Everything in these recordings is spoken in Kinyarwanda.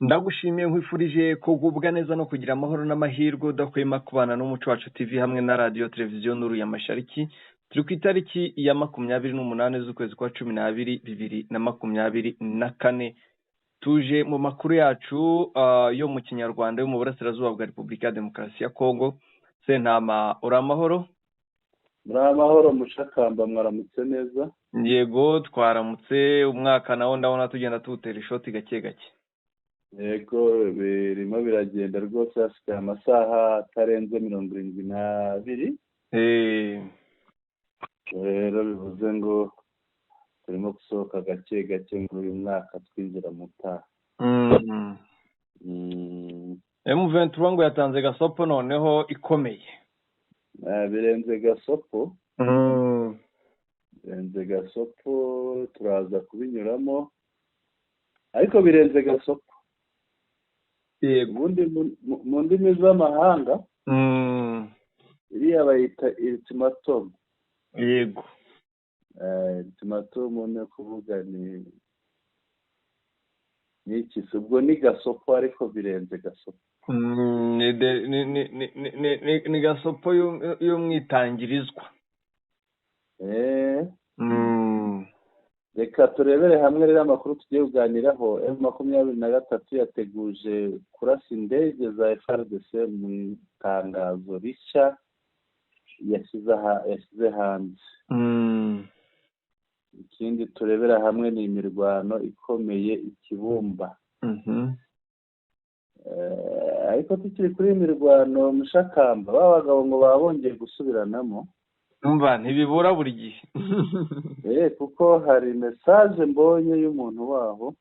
Ndagushimiye, nkwifurije kugubwa neza no kugira amahoro n'amahirwe, udahwema kubana n'Umuco Wacu TV hamwe na Radiyo Televiziyo Nuru ya Mashariki. Turi ku itariki ya 28 z'ukwezi kwa 12 2024. Tuje mu makuru yacu yo mu Kinyarwanda yo mu Burasirazuba bwa Repubulika ya Demokarasi ya Kongo. Sentama, uri amahoro? Muri amahoro, Mushakamba, mwaramutse neza? Yego, twaramutse. Umwaka nawo ndabona tugenda tuwutera ishoti gake gake. Yego, birimo biragenda rwose, hasigaye amasaha atarenze 72. Rero bivuze ngo turimo gusohoka gake gake muri uyu mwaka, twinjira mu utaha. M23 ngo yatanze gasopo noneho ikomeye. Birenze gasopo, birenze gasopo, turaza kubinyuramo, ariko birenze gasopo. Ubundi mu ndimi z'amahanga iriya bayita ultimatum. Ultimatum ni ukuvuga ni iki se? Ubwo ni gasopo, ariko birenze gasopo. Ni gasopo y'umwitangirizwa. Reka turebere hamwe rero amakuru tugiye kuganiraho. M23 yateguje kurasa indege za FARDC mu itangazo rishya yashyize hanze. Ikindi turebera hamwe ni imirwano ikomeye i Kibumba. Ariko tukiri kuri iyi mirwano, Mushakamba, ba bagabo ngo baba bongeye gusubiranamo. Umva, ntibibura buri gihe. Kuko hari message mbonye y'umuntu waho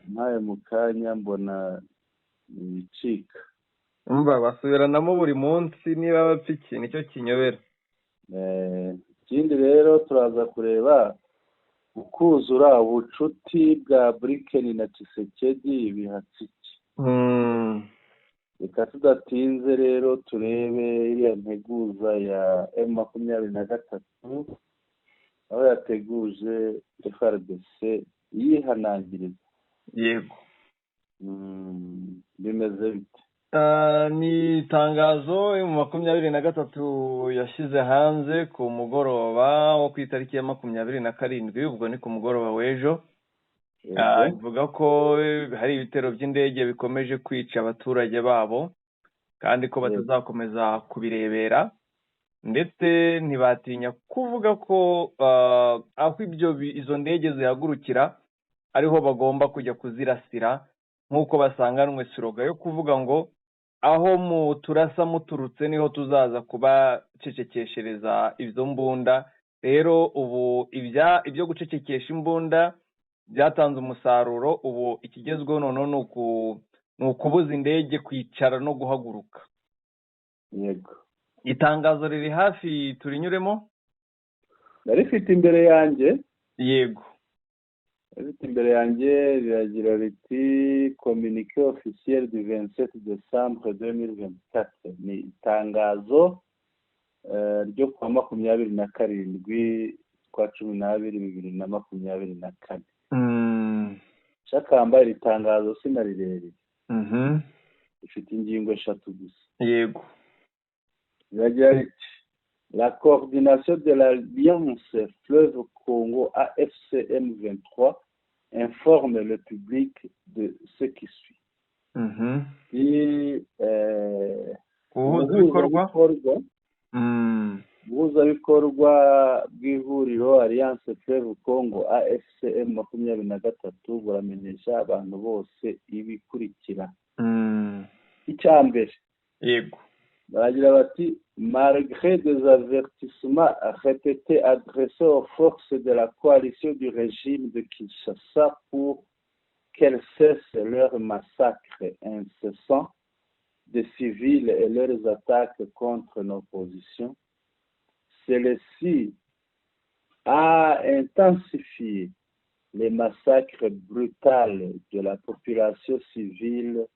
mpaye mu kanya, mbona ibicika. Umva, basubiranamo buri munsi, niba bapfa iki nicyo kinyobera. Ikindi rero turaza kureba ukuzura ubucuti bwa Blinken na Tshisekedi bihatse iki. Reka tudatinze rero turebe iriya nteguza ya M23, aho yateguje FARDC yihanangiriza. Bimeze bite? Ni itangazo M23 yashyize hanze ku mugoroba wo ku itariki ya 27, ubwo ni ku mugoroba w'ejo. Ivuga ko hari ibitero by'indege bikomeje kwica abaturage babo, kandi ko batazakomeza kubirebera, ndetse ntibatinya kuvuga ko aho izo ndege zihagurukira ariho bagomba kujya kuzirasira, nk'uko basanganwe slogan yo kuvuga ngo aho muturasa muturutse niho tuzaza kubacecekeshereza izo mbunda. Rero ubu ibyo gucecekesha imbunda byatanze umusaruro, ubu ikigezweho noneho ni ukubuza indege kwicara no guhaguruka. Itangazo riri hafi, turinyuremo? Narifite imbere yanjye. Rifite imbere yanjye, riragira riti: "Communiqué officiel du 27 décembre 2024." Ni itangazo ryo kuwa 27 kwa 12 2024. Shakamba, iri tangazo sinarirerire, rifite ingingo eshatu gusa. Riragira riti: "La coordination de l'Alliance Fleuve Congo AFC M23 informe le public de ce qui suit." Ni Ubuhuzabikorwa. Ubuhuzabikorwa ubuhuzabikorwa bw'ihuriro Alliance Fleuve Congo AFC M23 buramenyesha abantu bose ibikurikira. Icya mbere, baragira bati: "Malgré des avertissements répétés adressés aux forces de la coalition du régime de Kinshasa pour qu'elles cessent leurs massacres incessants de civils et leurs attaques contre nos positions, celle-ci a intensifié les massacres brutals de la population civile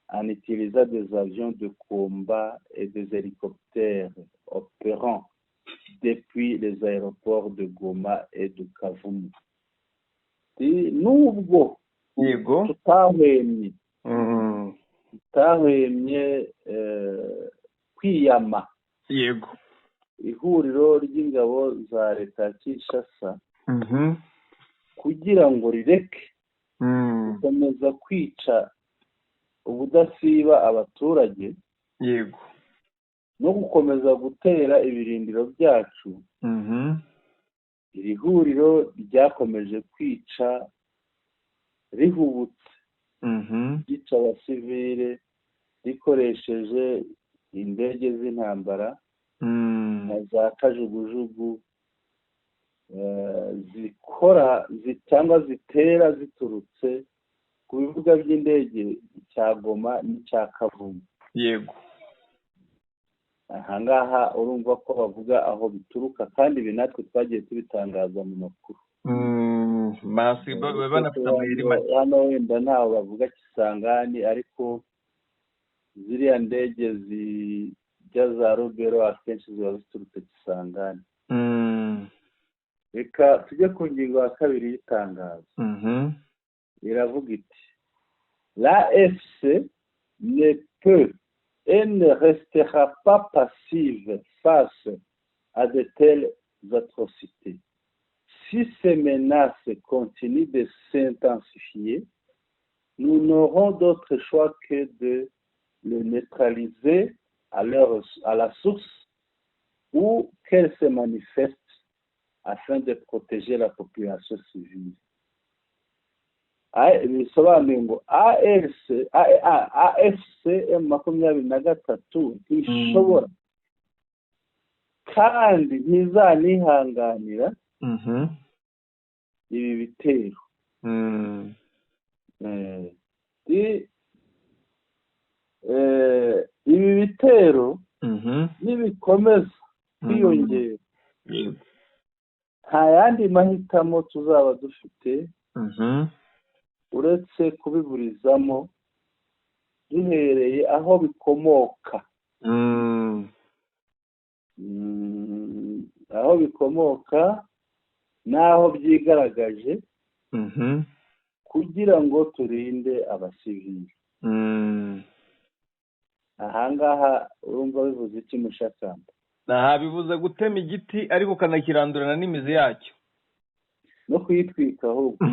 en utilisant des avions de combat et des hélicoptères opérant depuis les aéroports de Goma et de Kavumu." Nubwo Tutahwemye tutahwemye kwiyama ihuriro ry'ingabo za leta ya Kinshasa kugira ngo rireke gukomeza kwica ubudasiba abaturage no gukomeza gutera ibirindiro byacu. Iri huriro ryakomeje kwica rihubutse, ryica abasivile rikoresheje indege z'intambara na za kajugujugu zikora cyangwa zitera ziturutse ku bibuga by'indege cya Goma n'icya Kavumu. Ahangaha urumva ko bavuga aho bituruka, kandi ibi natwe twagiye tubitangaza mu makuru. Banafite amayeri make. Hano wenda ntaho bavuga Kisangani, ariko ziriya ndege zijya za Rubero akenshi ziba ziturutse Kisangani. Reka tujye ku ngingo ya kabiri y'itangazo. Iravuga iti: "L'AFC ne peut et ne restera pas passive face à de telles atrocités. Si ces menaces continuent de s'intensifier, nous n'aurons d'autre choix que de les neutraliser à la source où qu'elles se manifestent afin de protéger la population civile." Bisobanuye ngo ARC AFC M23 ntishobora kandi ntizanihanganira ibi bitero. Ibi bitero nibikomeza kwiyongera, nta yandi mahitamo tuzaba dufite uretse kubiburizamo duhereye aho bikomoka. Aho bikomoka n'aho byigaragaje, kugira ngo turinde abasivili. Ahangaha urumva bivuze iki, mushakamba? Aha bivuze gutema igiti ariko ukanakirandurana n'imizi yacyo. No kuyitwika ahubwo.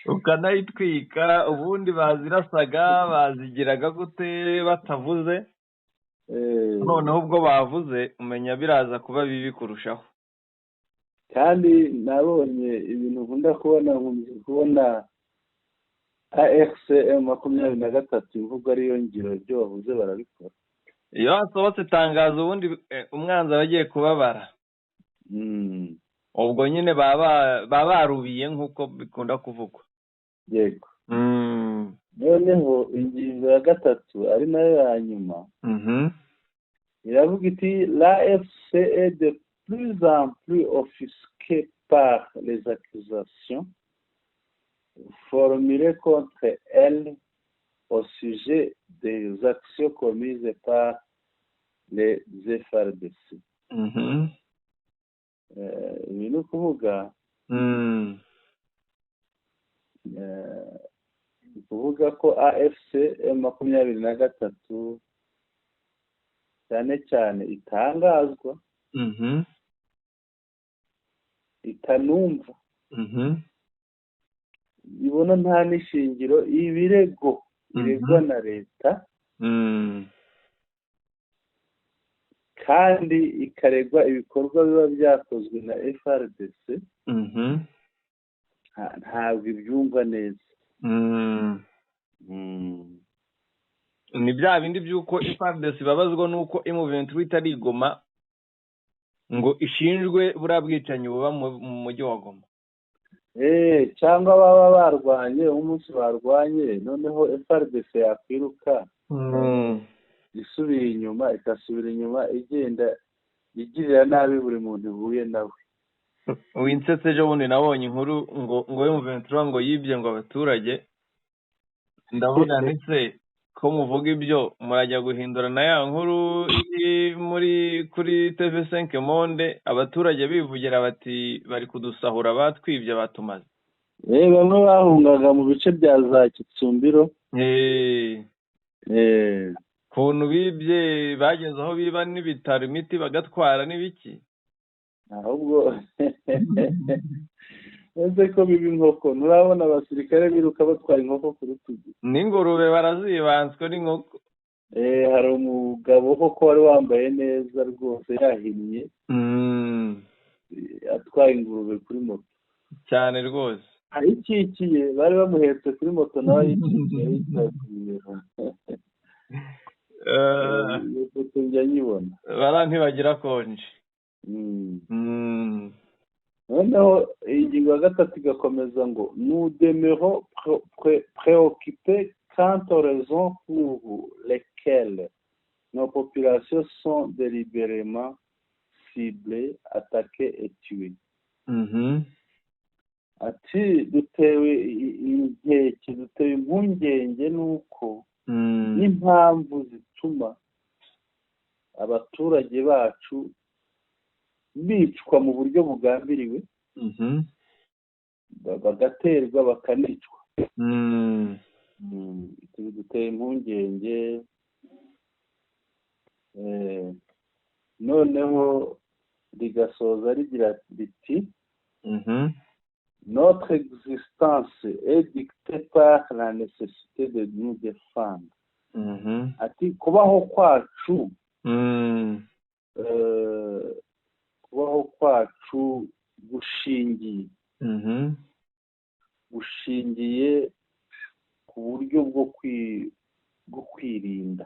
Ukanayitwika. Ubundi bazirasaga, bazigiraga gute batavuze? Noneho ubwo bavuze, umenya biraza kuba bibi kurushaho. Kandi nabonye ibintu nkunda kubona, nkunze kubona AFC M23 imvugo ariyo ngiro, ibyo bavuze barabikora. Iyo hasohotse itangazo, ubundi umwanzi aba agiye kubabara. Ubwo nyine baba barubiye nk'uko bikunda kuvugwa. Yego. Noneho ingingo ya gatatu, ari nayo ya nyuma, iravuga iti: "L'AFC est de plus en plus offusquée par les accusations formulées contre elle au sujet des actions commises par les FARDC." Ibi ni ukuvuga ni ukuvuga ko AFC M23 cyane cyane itangazwa, itanumva, ibona nta n'ishingiro ibirego iregwa na leta, kandi ikaregwa ibikorwa biba byakozwe na FARDC. Ntabwo ibyumva neza. Ni bya bindi by'uko FARDC ibabazwa n'uko M23 itari Goma ngo ishinjwe buriya bwicanyi buba mu mujyi wa Goma. Cyangwa baba barwanye, umunsi barwanye noneho FARDC yakwiruka isubiye inyuma, igasubira inyuma igenda igirira nabi buri muntu ihuye nawe. Winsetse, ejo bundi nabonye inkuru ngo M23 ngo yibye ngo abaturage. Ndavuga ndetse ko muvuga ibyo, murajya guhindura na ya nkuru iri muri kuri TV5 Monde, abaturage bivugira bati: "Bari kudusahura, batwibye, batumaze." Bamwe bahungaga mu bice bya za Kitsumbiro. Ukuntu bibye, bageze aho biba n'ibitaro, imiti bagatwara n'ibiki. Ahubwo ese ko biba inkoko, nturabona abasirikare biruka batwara inkoko ku rutugu? N'ingurube barazibanswe n'inkoko. Hari umugabo koko wari wambaye neza rwose, yahinnye, atwaye ingurube kuri moto. Cyane rwose. Ayikikiye, bari bamuhetse kuri moto, nawe ayikikiye, ayitwaye ku bibero. Iyo foto njya nyibona. Bara ntibagira konje. Noneho iyi ngingo ya gatatu igakomeza ngo: "Nous demeurons préoccupés quant aux raisons pour lesquelles nos populations sont délibérément ciblées, attaquées et tuées." Ati dutewe inkeke, dutewe impungenge n'uko n'impamvu zituma abaturage bacu bicwa mu buryo bugambiriwe, bagaterwa, bakanicwa. Duteye impungenge. Noneho rigasoza rigira riti: "Notre existence est dictée par la nécessité de nous défendre." Ati kubaho kwacu, kubaho kwacu gushingiye ku buryo bwo kwirinda.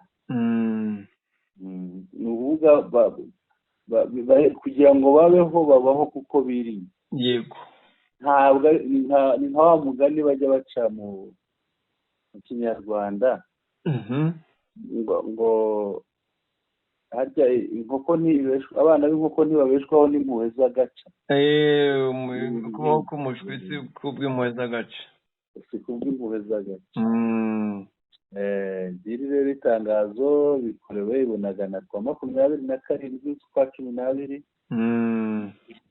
Ni ukuvuga kugira ngo babeho, babaho kuko birinda. Ntabwo ni nka wa mugani bajya baca mu Kinyarwanda ngo harya inkoko ntibeshwa, abana b'inkoko ntibabeshwaho n'impuhwe z'agaca. Kubaho k'umushwi si kubw'impuhwe z'agace. Si kubw'impuhwe z'agace. Iri rero itangazo bikorewe i Bunagana kuwa 27 z'ukwa 12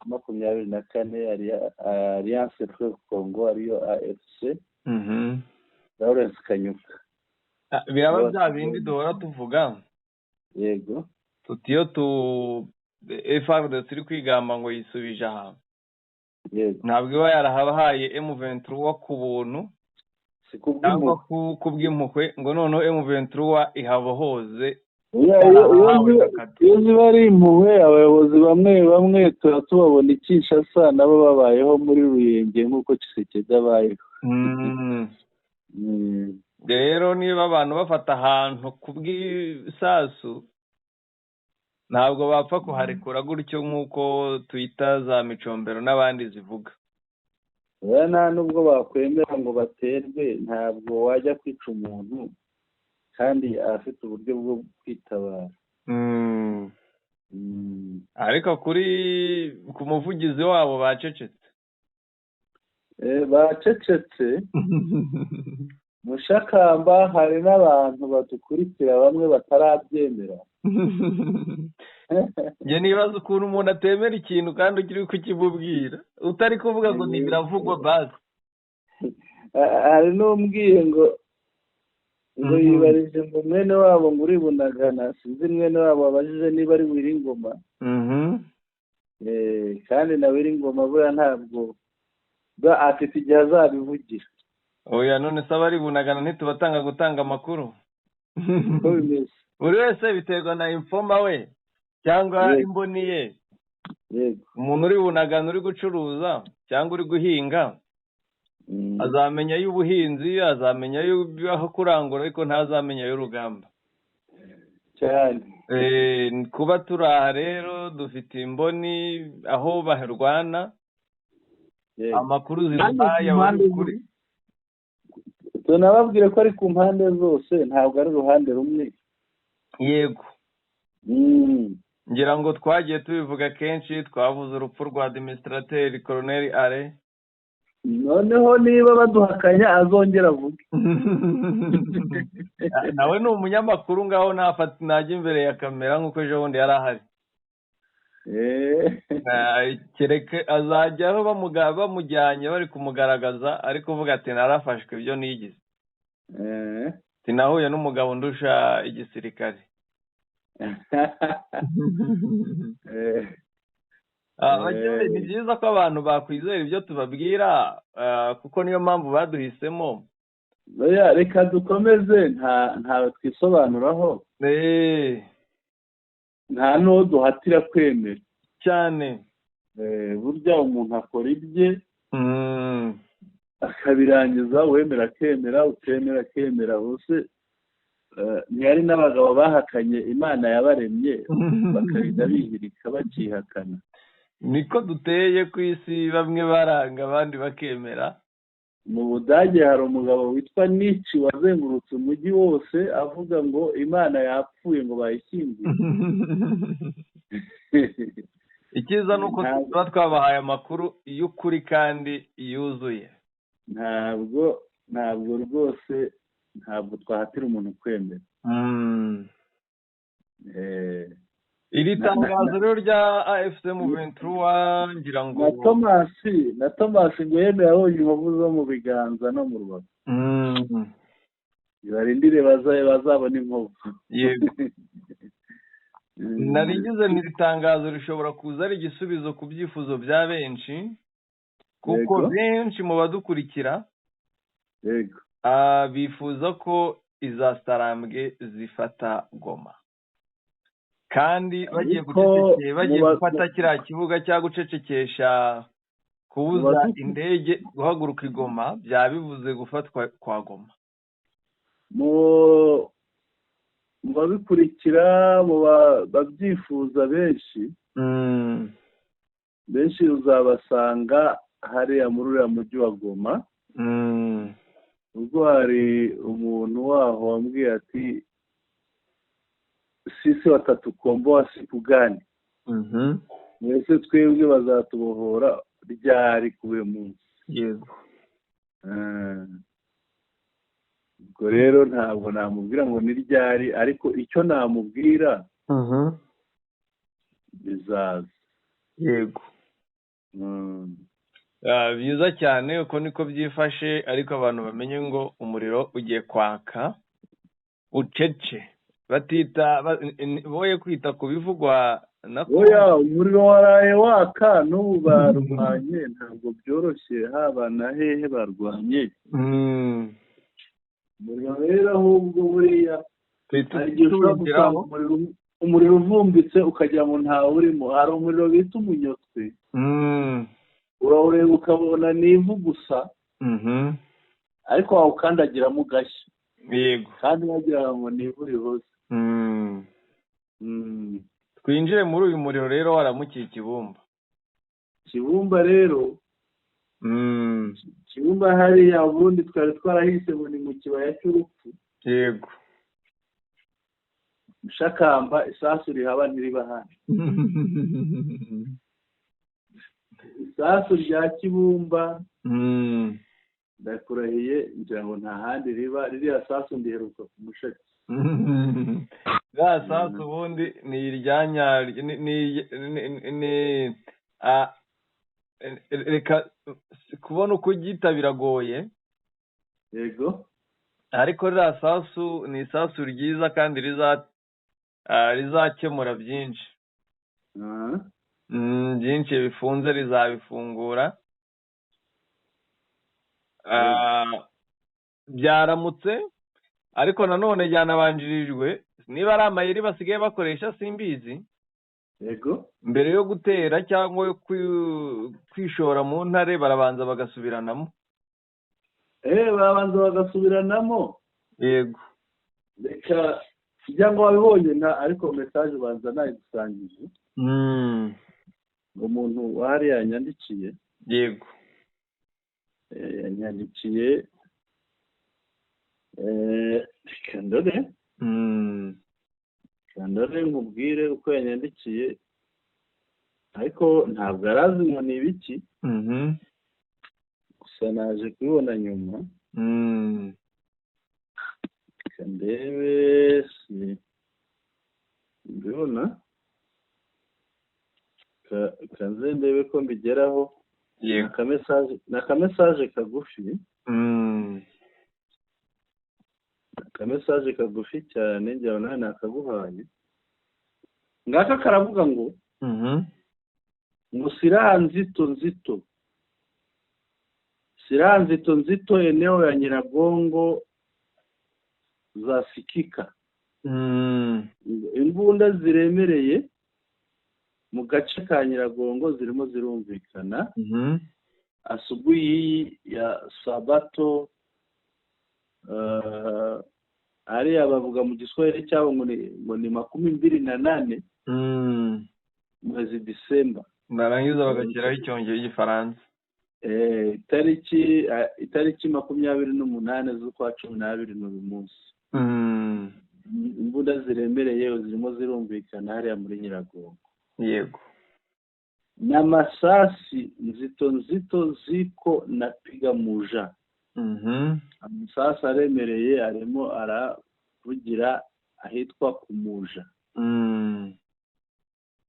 24, Alliance Fleuve Congo, ariyo AFC, Lawrence Kanyuka. Biraba bya bindi duhora tuvuga. Tuti iyo tu FARDC turi kwigamba ngo yisubije ahantu, ntabwo iba yarahabahaye M23 ku buntu Si cyangwa kubw'impuhwe. Ku bw'impuhwe, ngo noneho M23 ihabohoze Oya, iyo yarahawe ziba na kado. Iyo ziba ari impuhwe, abayobozi bamwe bamwe tuba tubabona i Kinshasa, nabo babayeho muri Ruyenge nk'uko Tshisekedi abayeho. Rero niba abantu bafata ahantu ku bw'isasu, ntabwo bapfa kuharekura gutyo nk'uko twita za Micombero n'abandi zivuga. Oya, nta nubwo bakwemera ngo baterwe. Ntabwo wajya kwica umuntu kandi afite uburyo bwo kwitabara. Ariko kuri ku muvugizi wabo bacecetse. Bacecetse Mushakamba, hari n'abantu badukurikira bamwe batarabyemera. Njye nibaza ukuntu umuntu atemera ikintu kandi ukiri kukimubwira, utari kuvuga ngo ni biravugwa basi. Hari n'umbwiye ngo yibarije ngo mwene wabo ngo uri Bunagana, sinzi mwene wabo wabajije niba ari Wiringoma. Kandi na Wiringoma buriya ntabwo afite igihe azabivugira. Oya, none se abari Bunagana ntitubatanga gutanga amakuru? Uko bimeze. Buri wese biterwa na informant we cyangwa imboni ye. Umuntu uri Bunagana uri gucuruza cyangwa uri guhinga azamenya y'ubuhinzi, azamenya y'aho kurangura, ariko ntazamenya y'urugamba. Kuba turi aha rero, dufite imboni aho barwana, amakuru Kandi ziduhaye ku aba ari mpande ukuri. Tunababwire ko ari ku mpande zose, ntabwo ari uruhande rumwe. Ngira ngo twagiye tubivuga kenshi, twavuze urupfu rwa administrateur Colonel Ale. Noneho niba baduhakanya azongera avuge. Nawe ni umunyamakuru, ngaho nafata najya imbere ya kamera nk'uko ejo bundi yari ahari. Kereka azajyaho bamujyanye bari kumugaragaza, ariko uvuga ati narafashwe ibyo nigize, sinahuye n'umugabo ndusha igisirikare. Ni byiza ko abantu bakwizera ibyo tubabwira, kuko niyo mpamvu baduhisemo. Reka dukomeze, ntawe twisobanuraho, nta n'uwo duhatira kwemera cyane. Burya umuntu akora ibye akabirangiza, uwemera akemera, utemera akemera. Bose ntihari n'abagabo bahakanye Imana yabaremye bakarinda bihirika bakihakana. Niko duteye ku isi, bamwe baranga abandi bakemera. Mu Budage hari umugabo witwa Nietzsche wazengurutse umujyi wose avuga ngo Imana yapfuye ngo bayishyinguye. Icyiza ni uko tuba twabahaye amakuru y'ukuri kandi yuzuye. Ntabwo rwose, ntabwo twahatira umuntu kwemera. Iri tangazo rero rya AFC M23 ngira ngo na Tomasi ngo yemeye abonye inkovu zo mu biganza no mu rubavu. Barindire bazabona inkovu. Yego. Narigize iri tangazo rishobora kuza ari igisubizo ku byifuzo bya benshi, kuko benshi mu badukurikira yego bifuza ko iza Sarambwe zifata Goma, kandi bagiye gufata kiriya kibuga cyangwa gucecekesha, kubuza indege guhaguruka i Goma, byaba bivuze gufatwa kwa Goma. Mu babikurikira, mu babyifuza benshi benshi uzabasanga hariya muri uriya mujyi wa Goma. Ubwo hari umuntu waho wambwiye ati sisi watatukomboa siku gani? Mwese twebwe bazatubohora ryari kuwe munsi? Yego. Ubwo rero ntabwo namubwira ngo ni ryari, ariko icyo namubwira bizaza. Yego. Byiza cyane, uko niko byifashe, ariko abantu bamenye ngo umuriro ugiye kwaka ucece, batita boye kwita ku bivugwa na oya, umuriro waraye waka n'ubu barwanye, ntabwo byoroshye, haba na hehe barwanye. Umuriro rero ahubwo buriya umuriro uvumbitse ukagira ngo ntawe urimo. Hari umuriro bita umunyotwe, urawureba ukabona ni ivu gusa, ariko wawukandagiramo ugashya. Yego. Kandi wagira ngo ni ivu rihoze. Twinjire muri uyu muriro rero waramukiye Kibumba. Kibumba rero, Kibumba hariya ubundi twari twarahise ngo ni mu kibaya cy'urupfu. Yego. Mushakamba isasu rihaba ntiriba hano. Isasu rya Kibumba ndakurahiye ngira ngo nta handi riba, ririya sasu ndiheruka ku mushaki. Ririya sasu ubundi ni iryanya, ni reka kubona uko ugita biragoye. Yego. Ariko ririya sasu ni isasu ryiza kandi rizakemura byinshi. Byinshi bifunze rizabifungura. Byaramutse, ariko nanone byanabanjirijwe niba ari amayeri basigaye bakoresha simbizi. Yego. Mbere yo gutera cyangwa yo kwishora mu ntare barabanza bagasubiranamo. Barabanza bagasubiranamo. Yego. Reka cyangwa wabibonye nta, ariko message banza nayigusangije. Umuntu wari yanyandikiye. Yego. Yanyandikiye reka ndore. Ndore nkubwire uko yanyandikiye, ariko ntabwo arazi ngo ni ibiki. Gusa naje kubibona nyuma. Reka ndebe si mbibona. Kanze ndebe ko mbigeraho. Yego. Ni akamesaje kagufi. Akamesaje kagufi cyane, ngira nawe nakaguhaye. Ngaka karavuga ngo ngo silaha nzito nzito, silaha nzito nzito eneo ya Nyiragongo zasikika. Imbunda ziremereye mu gace ka Nyiragongo zirimo zirumvikana. Asubuhi ya sabato, hariya bavuga mu Giswahili cyabo ngo ni 28 mwezi Disemba. Barangiza bagashyiraho icyongera igifaransa. Itariki 28 z'ukwa 12 ni uyu munsi. Imbunda ziremereye zirimo zirumvikana hariya muri Nyiragongo. Na masasi nzito nzito ziko napiga Muja. Amasasu aremereye arimo aravugira ahitwa ku Muja.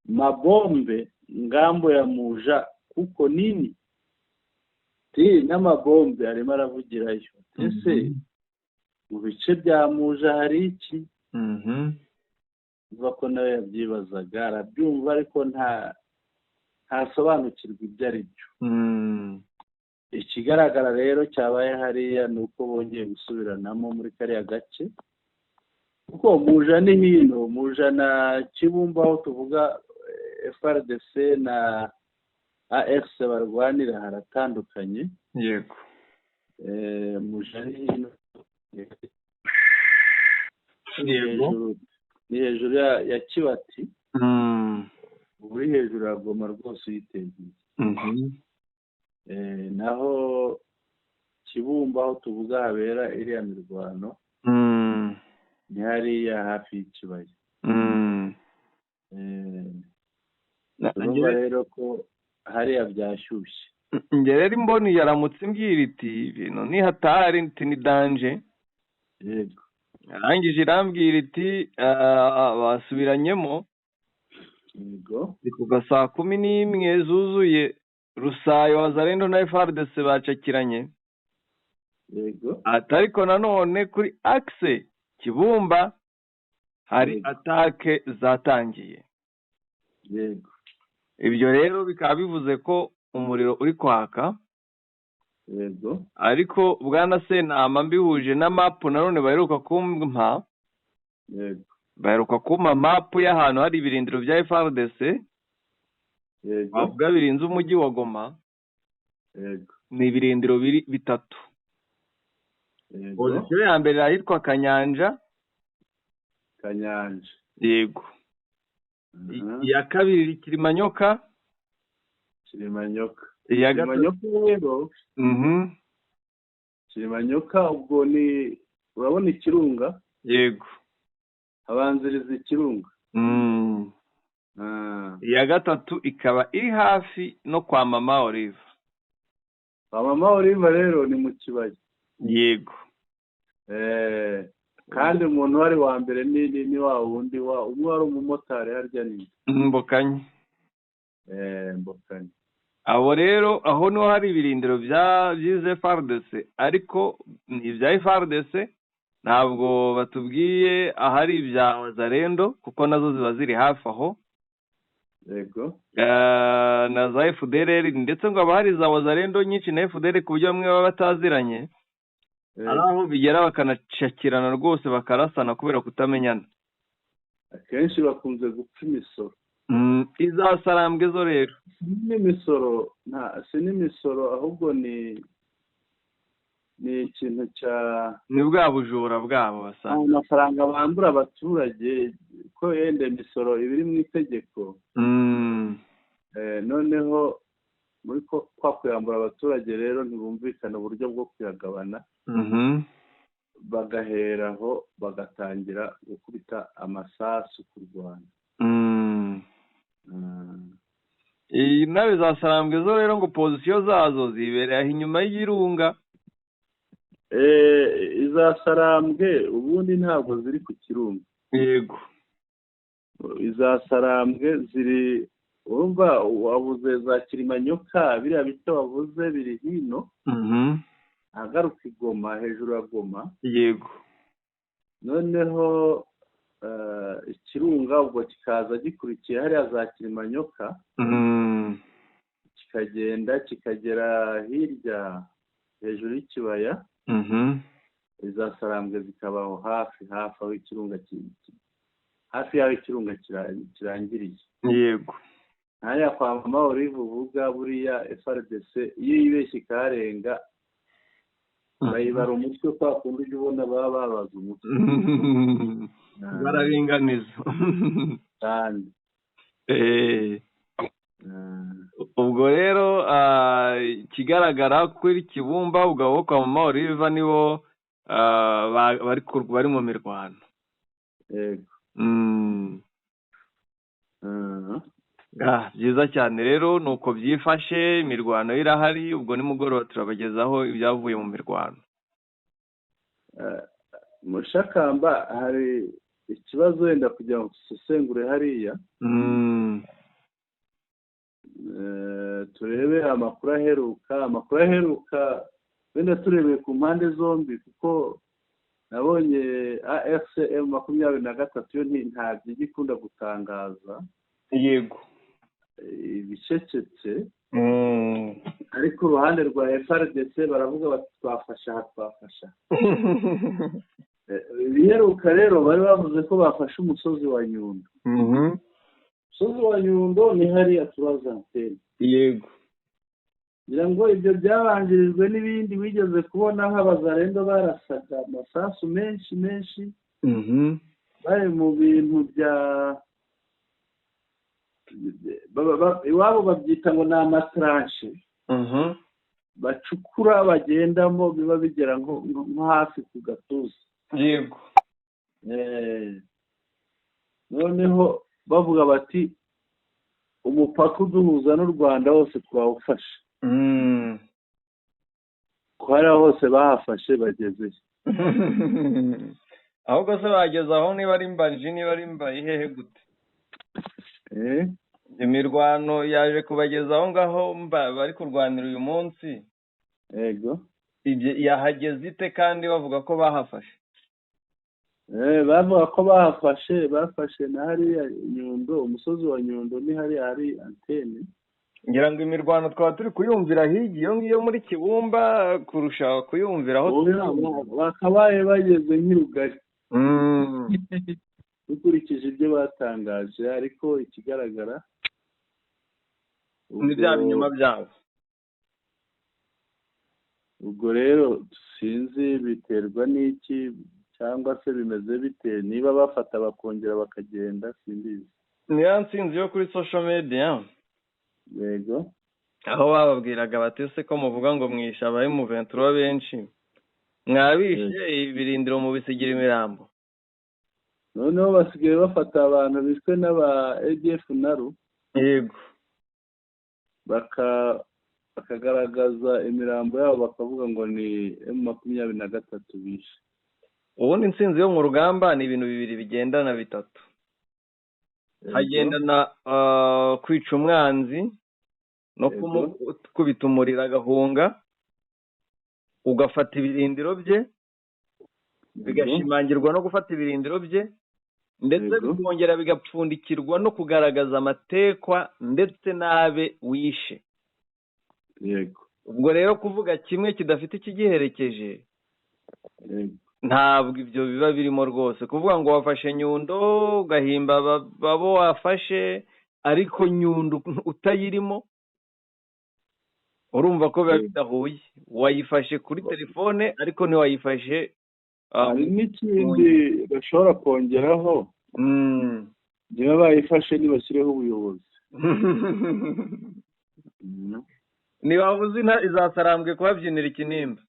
Mabombe ngambo ya Muja kuko nini ti n'amabombe arimo aravugirayo. Ese mu bice bya Muja hari iki? Uva ko nawe yabyibazaga, arabyumva ariko ntasobanukirwa ibyo ari byo. Ikigaragara rero cyabaye hariya ni uko bongeye gusubiranamo muri kariya gace, kuko Muja ni hino, Muja na Kibumba aho tuvuga FARDC na AFC barwanira haratandukanye. Muja ni hino. Ni hejuru ya Kibati. Uri hejuru ya Goma rwose uyitegeye. Naho Kibumba aho tuvuga habera iriya mirwano ni hariya hafi y'ikibaya. Urumva rero ko hariya byashyushye. Njye rero imboni yaramutse imbwira iti ibintu ni hatari, iti ni danger. Arangije irambwira iti basubiranyemo. Ni kuva saa 11 zuzuye, Rusayo, Wazalendo na FARDC bacakiranye. Ati ariko nanone kuri axe Kibumba hari attaque zatangiye. Ibyo rero bikaba bivuze ko umuriro uri kwaka. Ariko bwana Sentama, mbihuje na mapu nanone baheruka kumpa, baheruka kumpa mapu y'ahantu hari ibirindiro bya FARDC, bavuga birinze umujyi wa Goma. Ni ibirindiro biri bitatu. Position ya mbere ahitwa Kanyanja. Kanyanja. Yego. Iya kabiri Kilimanyoka. Kilimanyoka. Iya gatatu Kilimanyoka rero, Kilimanyoka ubwo ni urabona ikirunga. Habanziriza ikirunga. Iya gatatu ikaba iri hafi no kwa Mama Olive. Kwa Mama Olive rero ni mu kibaya. Kandi umuntu wari wa mbere ni wa wundi wa umwe wari umumotari harya ni Mbokanye. Mbokanye. Abo rero aho niho hari ibirindiro bya byize FARDC, ariko ni ibya FARDC, ntabwo batubwiye ahari ibya Wazalendo kuko nazo ziba ziri hafi aho. Na za FDLR, ndetse ngo haba hari za Wazalendo nyinshi na FDLR ku buryo bamwe baba bataziranye. Ari aho bigera bakanacakirana rwose, bakarasana kubera kutamenyana. Akenshi bakunze gupfa imisoro. Izasarambwe zo rero Si n'imisoro, nta si n'imisoro, ahubwo ni ikintu cya ni bwa bujura bwabo basanga amafaranga bambura abaturage, ko yenda imisoro iba iri mu itegeko. Noneho muri ko kwa kuyambura abaturage rero ntibumvikana uburyo bwo kuyagabana, bagaheraho bagatangira gukubita amasasu kurwana. Iyi nawe za Sarambwe zo rero ngo position zazo zibereye aho inyuma y'irunga. Iza Sarambwe ubundi ntabwo ziri ku kirunga. Iza Sarambwe ziri Urumva wabuze za Kilimanyoka, biriya bice wavuze biri hino ahagaruka i Goma, hejuru ya Goma. Noneho ikirunga ubwo kikaza gikurikiye hariya za Kilimanyoka, kikagenda kikagera hirya hejuru y'ikibaya, iza Sarambwe zikabaho hafi hafi aho ikirunga hafi y'aho ikirunga kirangiriye. Hariya kwa Mama Olive uvuga, buriya FARDC iyo yibeshye ikaharenga bayibara umutwe, kwa kundi ujya ubona baba babaza umutwe. Bararinganiza. Cyane. Ubwo rero ikigaragara kuri Kibumba, ubwo abo kwa Mama Olive nibo bari mu mirwano. Yego. Byiza cyane rero, ni uko byifashe, imirwano irahari. Ubwo nimugoroba turabagezaho ibyavuye mu mirwano. Mushakamba, hari ikibazo wenda kugira ngo dusesengure hariya, turebe amakuru aheruka wenda turebeye ku mpande zombi, kuko nabonye AFC M23 yo ntabyo ijya ikunda gutangaza, ibicecetse, ariko uruhande rwa FARDC baravuga bati twafasha aha, twafasha. Ibiheruka rero bari bavuze ko bafashe umusozi wa Nyundo. Umusozi wa Nyundo ni hariya turaza antene. Ngira ngo ibyo byabanjirijwe n'ibindi wigeze kubona, aho abazarendo barasaga amasasu menshi menshi, bari mu bintu bya iwabo babyita ngo ni amatranchées bacukura bagendamo, biba bigera nko hafi ku gatuza. Noneho bavuga bati umupaka uduhuza n'u Rwanda wose twawufashe. Ko hariya hose bahafashe, bagezeyo. Ahubwo se bageze aho, niba ari Mbaji, niba ari Mbayi, hehe gute? Imirwano yaje kubageza aho ngaho bari kurwanira uyu munsi? Yego. Yahageze ite kandi bavuga ko bahafashe? Bavuga ko bahafashe, bafashe na hariya Nyundo, umusozi wa Nyundo ni hariya hari antene. Ngira ngo imirwano twaba turi kuyumvira hirya iyo ngiyo muri Kibumba kurusha kuyumvira aho. Bakabaye bageze nk'irugari dukurikije ibyo batangaje, ariko ikigaragara Ni bya binyoma byabo. Ubwo rero sinzi biterwa n'iki cyangwa se bimeze bite, niba bafata bakongera bakagenda, simbizi. Ni ya nsinzi yo kuri social media. Aho bababwiraga bati ese ko muvuga ngo mwishe abari mu ventura benshi, mwabishe ibirindiro mubisigira imirambo? Noneho basigaye bafata abantu bishwe n'aba ADF NALU, bakagaragaza imirambo yabo, bakavuga ngo ni M23 bishe. Ubundi intsinzi yo mu rugamba ni ibintu bibiri bigendana, bitatu. Hagendana kwica umwanzi no kumukubita umuriro agahunga, ugafata ibirindiro bye, bigashimangirwa no gufata ibirindiro bye, ndetse bikongera bigapfundikirwa no kugaragaza amatekwa ndetse n'abe wishe. Ubwo rero kuvuga kimwe kidafite ikigiherekeje, ntabwo ibyo biba birimo rwose. Kuvuga ngo wafashe Nyundo, ugahimba abo wafashe, ariko Nyundo utayirimo, urumva ko biba bidahuye. Wayifashe kuri telefone ariko ntiwayifashe. Hari n'ikindi bashobora kongeraho: niba bayifashe ntibashyireho ubuyobozi. Ntiwabuze izasarambwe kubabyinira ikinimba.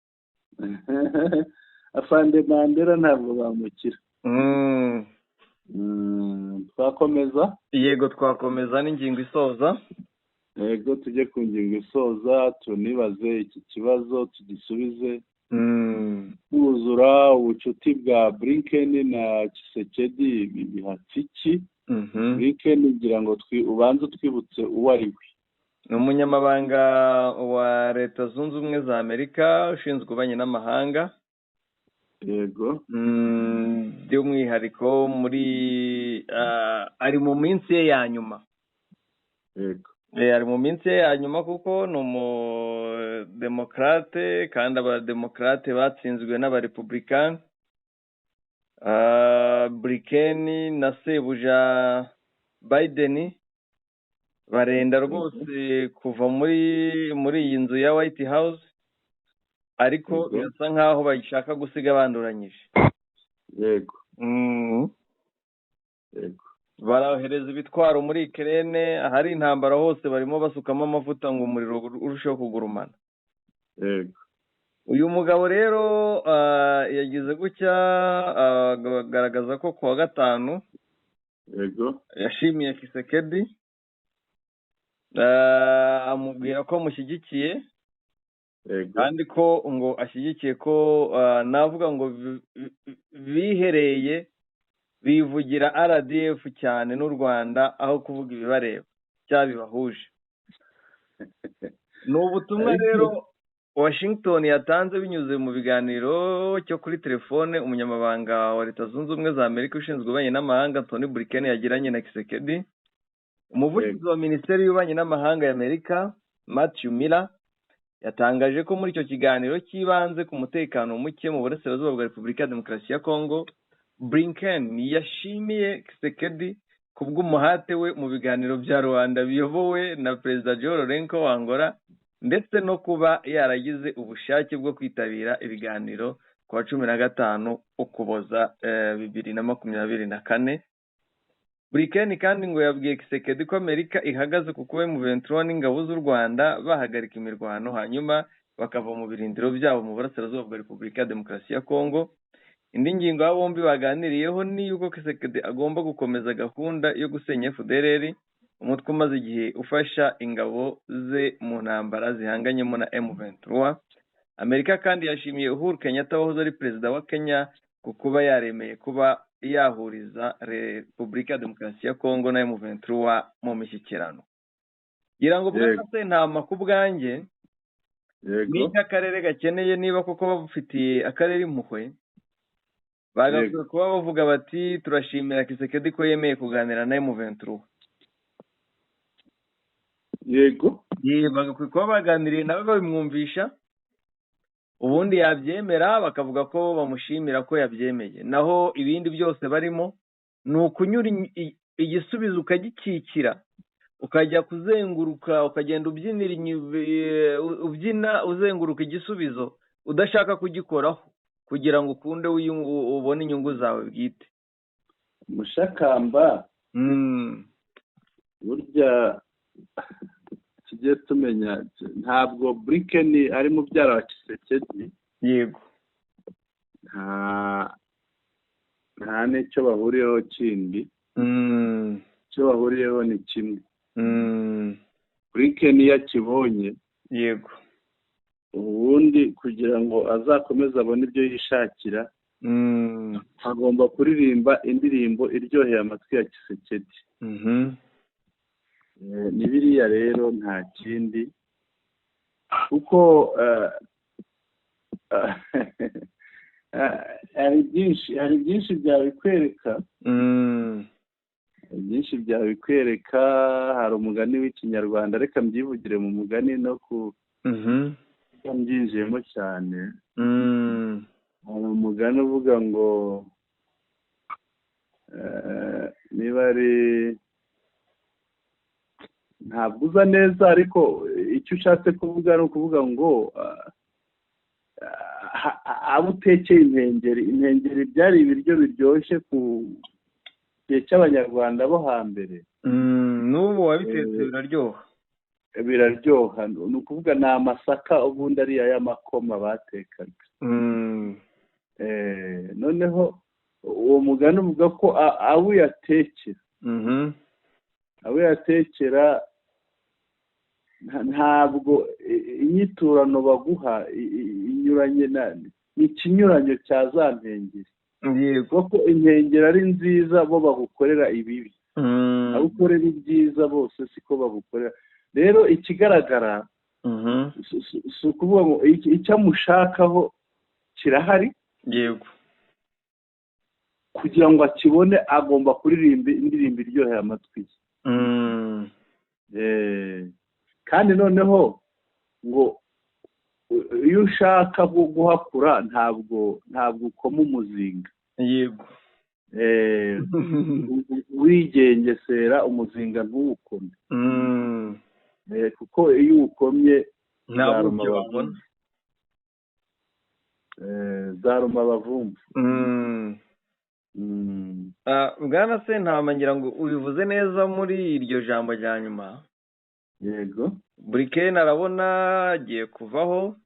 Afande Mandela ntabwo bamukira. Twakomeza? Yego, twakomeza n'ingingo isoza. Yego, tujye ku ngingo isoza, tunibaze iki kibazo tugisubize. Kuzura ubucuti bwa Blinken na Tshisekedi bihatse iki? Blinken, ngira ngo ubanze utwibutse uwo ari we. Ni umunyamabanga wa Leta Zunze Ubumwe za Amerika ushinzwe ububanyi n'amahanga. By'umwihariko muri ari mu minsi ye ya nyuma. Ari mu minsi ye ya nyuma kuko ni umudemokarate, kandi abademokarate batsinzwe n'abarepublikani. Blinken na sebuja Biden barenda rwose kuva muri iyi nzu ya White House, ariko birasa nkaho bayishaka gusiga banduranyije. Barohereza ibitwaro muri Ukraine, ahari intambara hose barimo basukamo amavuta ngo umuriro urusheho kugurumana. Uyu mugabo rero yagize gutya agaragaza ko kuwa gatanu yashimiye Tshisekedi, amubwira ko amushyigikiye, kandi ko ngo ashyigikiye ko navuga ngo bihereye bivugira RDF cyane n'u Rwanda aho kuvuga ibibareba cyangwa bibahuje. Ni ubutumwa rero Washington yatanze binyuze mu biganiro cyo kuri telefone umunyamabanga wa Leta Zunze Ubumwe za Amerika ushinzwe ububanyi n'amahanga Tony Blinken yagiranye na Tshisekedi. Umuvugizi wa Minisiteri y'Ububanyi n'Amahanga ya Amerika Matthew Miller yatangaje ko muri icyo kiganiro cy'ibanze ku mutekano muke mu burasirazuba bwa Repubulika ya Demokarasi ya Kongo, Blinken yashimiye Tshisekedi ku bw'umuhate we mu biganiro bya Luanda biyobowe na Perezida João Lourenço wa Angola, ndetse no kuba yaragize ubushake bwo kwitabira ibiganiro ku wa 15 Ukuboza 2024. Blinken kandi ngo yabwiye Tshisekedi ko Amerika ihagaze ku kuba M23 n'ingabo z'u Rwanda bahagarika imirwano, hanyuma bakava mu birindiro byabo mu burasirazuba bwa Repubulika ya Demokarasi ya Kongo. Indi ngingo aba bombi baganiriyeho ni y'uko Tshisekedi agomba gukomeza gahunda yo gusenya FDLR, umutwe umaze igihe ufasha ingabo ze mu ntambara zihanganyemo na M23. Amerika kandi yashimiye Uhuru Kenyatta wahoze ari perezida wa Kenya ku kuba yaremeye kuba yahuriza Repubulika ya Demokarasi ya Kongo na M23 mu mishyikirano. Ngira ngo bwana Sentama, ku bwanjye, n'icyo akarere gakeneye, niba koko bafitiye akarere impuhwe, bagakwiye kuba bavuga bati: "Turashimira Tshisekedi ko yemeye kuganira na M23." Bagakwiye kuba baganiriye nawe babimwumvisha, ubundi yabyemera bakavuga ko bamushimira ko yabyemeye. Naho ibindi byose barimo ni ukunyura igisubizo ukagikikira, ukajya kuzenguruka, ukagenda ubyinira ubyina uzenguruka igisubizo udashaka kugikoraho kugira ngo ukunde ubone inyungu zawe bwite. Mushakamba, burya tujye tumenya, ntabwo Blinken ari mubyara wa Tshisekedi. Nta n'icyo bahuriyeho kindi. Icyo bahuriyeho ni kimwe. Blinken iyo akibonye, ubundi kugira ngo azakomeze abone ibyo yishakira, agomba kuririmba indirimbo iryoheye amatwi ya Tshisekedi. Ni biriya rero, nta kindi, kuko hari byinshi byabikwereka. Hari byinshi byabikwereka. Hari umugani w'Ikinyarwanda, reka mbyivugire mu mugani no ku mbyinjiyemo cyane. Hari umugani uvuga ngo niba ari, ntabwo uza neza, ariko icyo ushatse kuvuga ni ukuvuga ngo abo utekeye impengeri. Impengeri byari ibiryo biryoshye ku gihe cy'Abanyarwanda bo hambere. N'ubu wabitetse biraryoha. Biraryoha. Ni ukuvuga ni amasaka ubundi ariya y'amakoma batekaga. Noneho uwo mugani uvuga ko abo uyatekera, abo uyatekera ntabwo inyiturano baguha inyuranye na, ni ikinyuranyo cya za mpengeri, kuko impengeri ari nziza, bo bagukorera ibibi. Abo ukorera ibyiza bose siko bagukorera. Rero ikigaragara si ukuvuga ngo icyo amushakaho kirahari. Kugira ngo akibone agomba kuririmba indirimbo iryoheye amatwi ye. Kandi noneho ngo iyo ushaka guhakura ntabwo ukoma umuzinga. Wigengesera umuzinga ntuwukome, kuko iyo uwukomye ntabwo wabona. Zaruma abavumvu. Bwana Sentama, ngira ngo ubivuze neza muri iryo jambo rya nyuma. Burikeni arabona agiye kuvaho,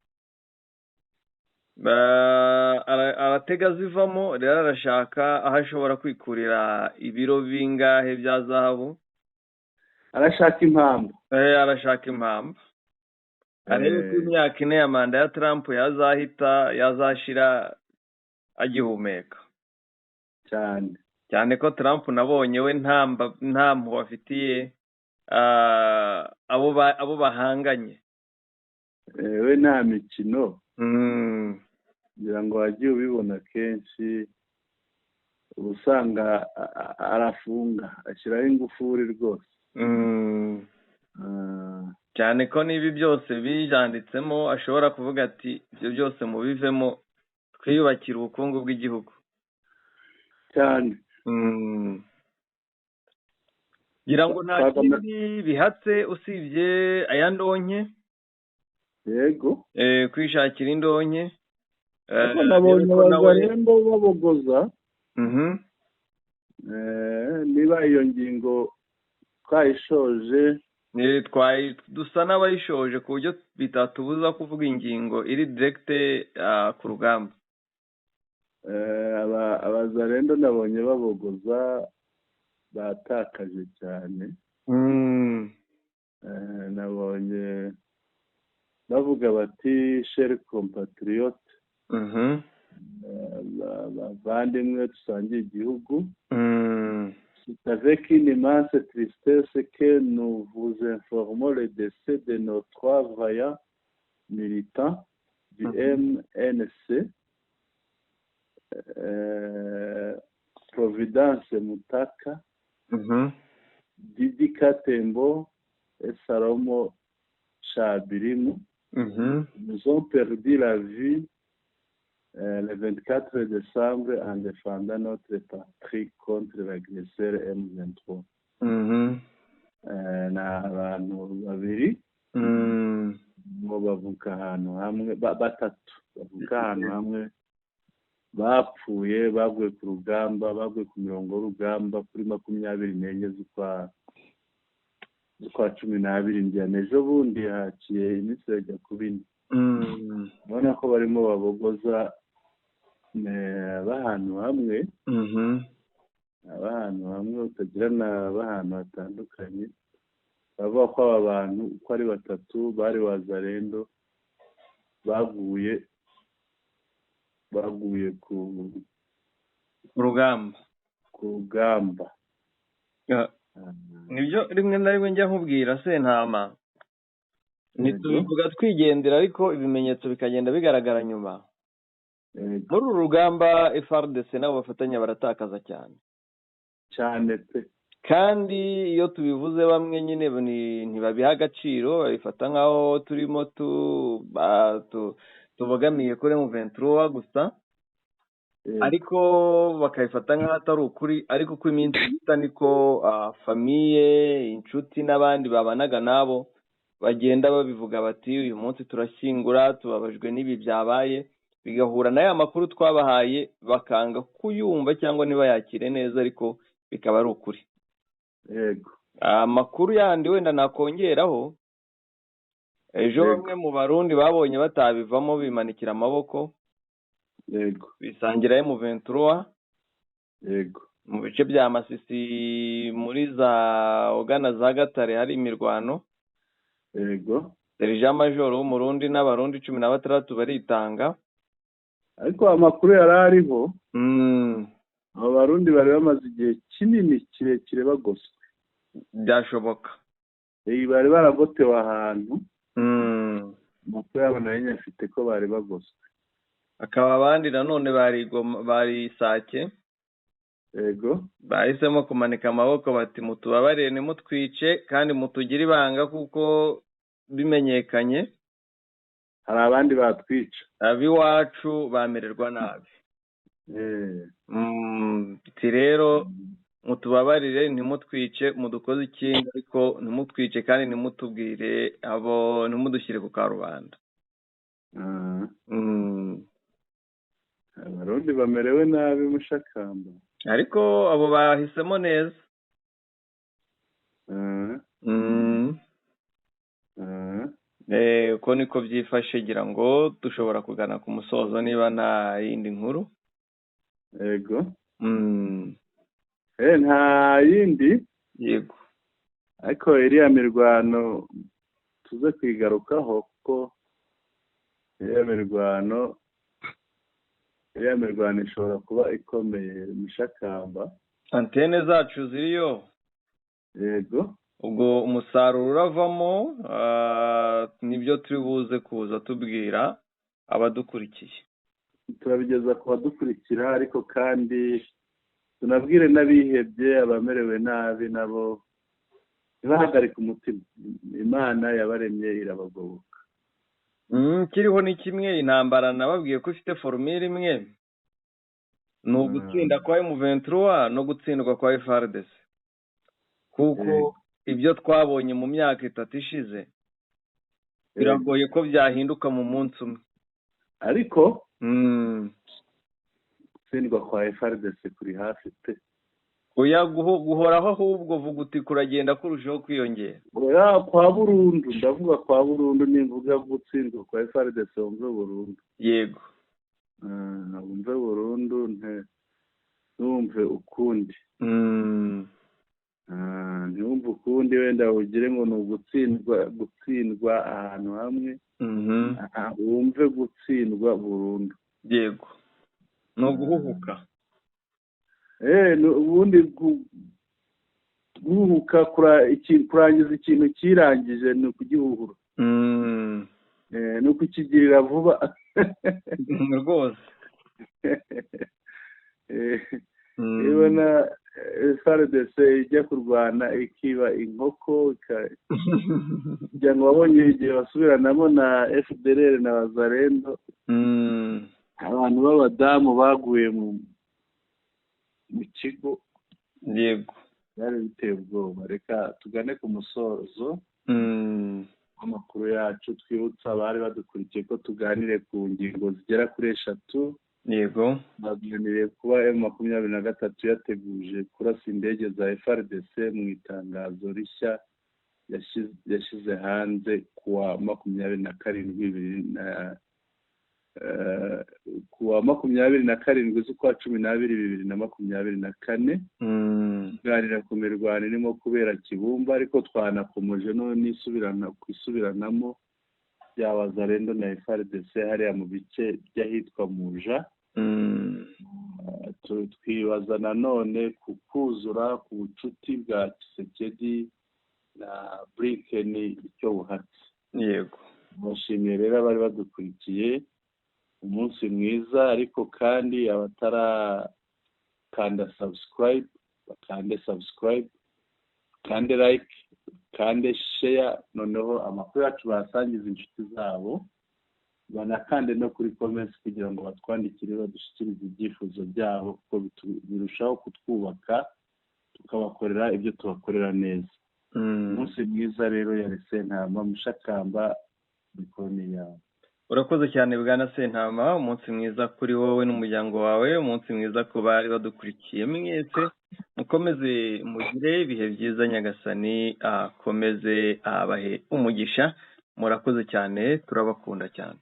aratega zivamo, rero arashaka aho ashobora kwikurira ibiro bingahe bya zahabu. Arashaka impamba. Arashaka impamba, arebe ko imyaka 4 ya manda ya Trump yazahita yazashira agihumeka. Cyane. Cyane ko Trump nabonye we nta mpuhwe afitiye abo bahanganye. We nta mikino, ngira ngo wagiye ubibona kenshi, uba usanga arafunga, ashyiraho ingufuri rwose. Cyane ko n'ibi byose bijanditsemo ashobora kuvuga ati ibyo byose mubivemo, twiyubakire ubukungu bw'igihugu. Cyane. Ngira ngo nta kindi bihatse usibye aya ndonke. Kwishakira indonke. Nabonye abazarembo babogoza. Niba iyo ngingo twayishoje, dusa n'abayishoje ku buryo bitatubuza kuvuga ingingo iri direkite ku rugamba. Abazarendo nabonye babogoza, batakaje cyane. Nabonye bavuga bati chers compatriotes, bavandimwe dusangiye igihugu, c'est avec une immense tristesse que nous vous informons le décès de nos trois vaillants militants du MNC, Providence Mutaka, Didi Katembo et Salomo Chabirimu. Nous ont perdu la vie le 24 décembre en défendant notre patrie contre l'agresseur M23. Ni abantu babiri ngo bavuka ahantu hamwe, batatu bavuka ahantu hamwe, bapfuye baguye ku rugamba, baguye ku mirongo y'urugamba kuri 24 z'ukwa 12, njyana ejo bundi haciye iminsi irajya ku 4. Ubona ko barimo babogoza ahantu hamwe, ahantu hamwe utagira n'ahantu hatandukanye. Bavuga ko aba bantu uko ari batatu bari wazarendo baguye ku rugamba. Ku rugamba. Nibyo rimwe na rimwe njya nkubwira Sentama, ntitubivuga twigendera, ariko ibimenyetso bikagenda bigaragara nyuma. Muri uru rugamba FARDC nabo bafatanya baratakaza cyane cyane pe. Kandi iyo tubivuze bamwe nyine ntibabiha agaciro, babifata nk'aho turimo tubogamiye kuri M23 gusa, ariko bakabifata nk'aho atari ukuri. Ariko uko iminsi ihita niko famille, inshuti n'abandi babanaga nabo bagenda babivuga bati uyu munsi turashyingura, tubabajwe n'ibi byabaye, bigahura na ya makuru twabahaye bakanga kuyumva cyangwa ntibayakire neza, ariko bikaba ari ukuri. Amakuru yandi wenda nakongeraho, ejo bamwe mu Barundi babonye batabivamo bimanikira amaboko, bisangira M23 mu bice bya Masisi, muri za Ugana za Gatare hari imirwano. Serija Majoro w'Umurundi n'Abarundi 16 baritanga. Ariko amakuru yari ariho. Abo Barundi bari bamaze igihe kinini kirekire bagoswe. Byashoboka. Bari baragotewe ahantu. Amakuru yabo nayo nyafite ko bari bagoswe. Akaba abandi nanone bari Sake. Yego. Bahisemo kumanika amaboko bati mutubabarire ntimutwice kandi mutugire ibanga, kuko bimenyekanye hari abandi batwica, ab'iwacu bamererwa nabi. Ati rero mutubabarire ntimutwice, mudukoze ikindi ariko ntimutwice kandi ntimutubwire abo, ntimudushyire ku karubanda. Abarundi bamerewe nabi, Mushakamba. Ariko abo bahisemo neza. Uko niko byifashe, gira ngo dushobora kugana ku musozo niba nta yindi nkuru. Yego. Nta yindi. Yego. Ariko iriya mirwano tuze kwigarukaho, kuko iriya mirwano ishobora kuba ikomeye, Mushakamba. Antene zacu ziriyo. Yego. Ubwo umusaruro uravamo nibyo turi buze kuza tubwira abadukurikiye. Turabigeza ku badukurikira, ariko kandi tunabwire n'abihebye, abamerewe nabi nabo ntibahagarike umutima. Imana yabaremye irabagoboka. Kiriho ni kimwe, intambara nababwiye ko ifite formule imwe, ni ugutsinda kwa M23 no gutsindwa kwa FARDC, kuko ibyo twabonye mu myaka 3 ishize biragoye ko byahinduka mu munsi umwe. Ariko gutsindwa kwa FARDC kuri hafi pe. Oya, guhoraho ahubwo vuga uti kuragenda kurushaho kwiyongera. Oya, kwa burundu, ndavuga kwa burundu, nimvuga gutsindwa kwa FARDC wumve burundu. Yego. Wumve burundu, ntumve ukundi. Ntiwumve ukundi, wenda ugire ngo ni gutsindwa ahantu hamwe. Wumve gutsindwa burundu. Yego. Ni uguhuhuka. Ubundi guhuhuka, kurangiza ikintu kirangije ni ukugihuhura. Ni ukukigirira vuba. Rwose. Ibona FARDC ijya kurwana ikiba inkoko, kugira ngo babonye igihe basubiranamo na FDLR na Wazalendo. Abantu b'abadamu baguye mu kigo. Yego. Byari biteye ubwoba. Reka tugane ku musozo w'amakuru yacu, twibutsa abari badukurikiye ko tuganire ku ngingo zigera kuri 3. Yego. Baganiriye kuba M23 yateguje kurasa indege za FARDC mu itangazo rishya yashyize hanze kuwa 27 kuwa 27 z'ukwa 12 2024. Tuganira ku mirwano irimo kubera Kibumba, ariko twanakomoje no kwisubiranamo bya Wazalendo na FARDC hariya mu bice by'ahitwa Muja. Twibaza nanone ku kuzura ku bucuti bwa Tshisekedi na Blinken icyo buhatse. Yego. Bashimiye rero abari badukurikiye, umunsi mwiza, ariko kandi abatarakanda subscribe bakande subscribe, kande like, kande share, noneho amakuru yacu basangiza inshuti zabo, banakande no kuri comments kugira ngo batwandikire badushyikirize ibyifuzo byabo, kuko birushaho kutwubaka tukabakorera ibyo tubakorera neza. Umunsi mwiza rero, yari Sentama Mushakamba, mikoro yawe. Urakoze cyane bwana Sentama, umunsi mwiza kuri wowe n'umuryango wawe, umunsi mwiza ku bari badukurikiye mwese, mukomeze mugire ibihe byiza, Nyagasani akomeze abahe umugisha. Murakoze cyane, turabakunda cyane.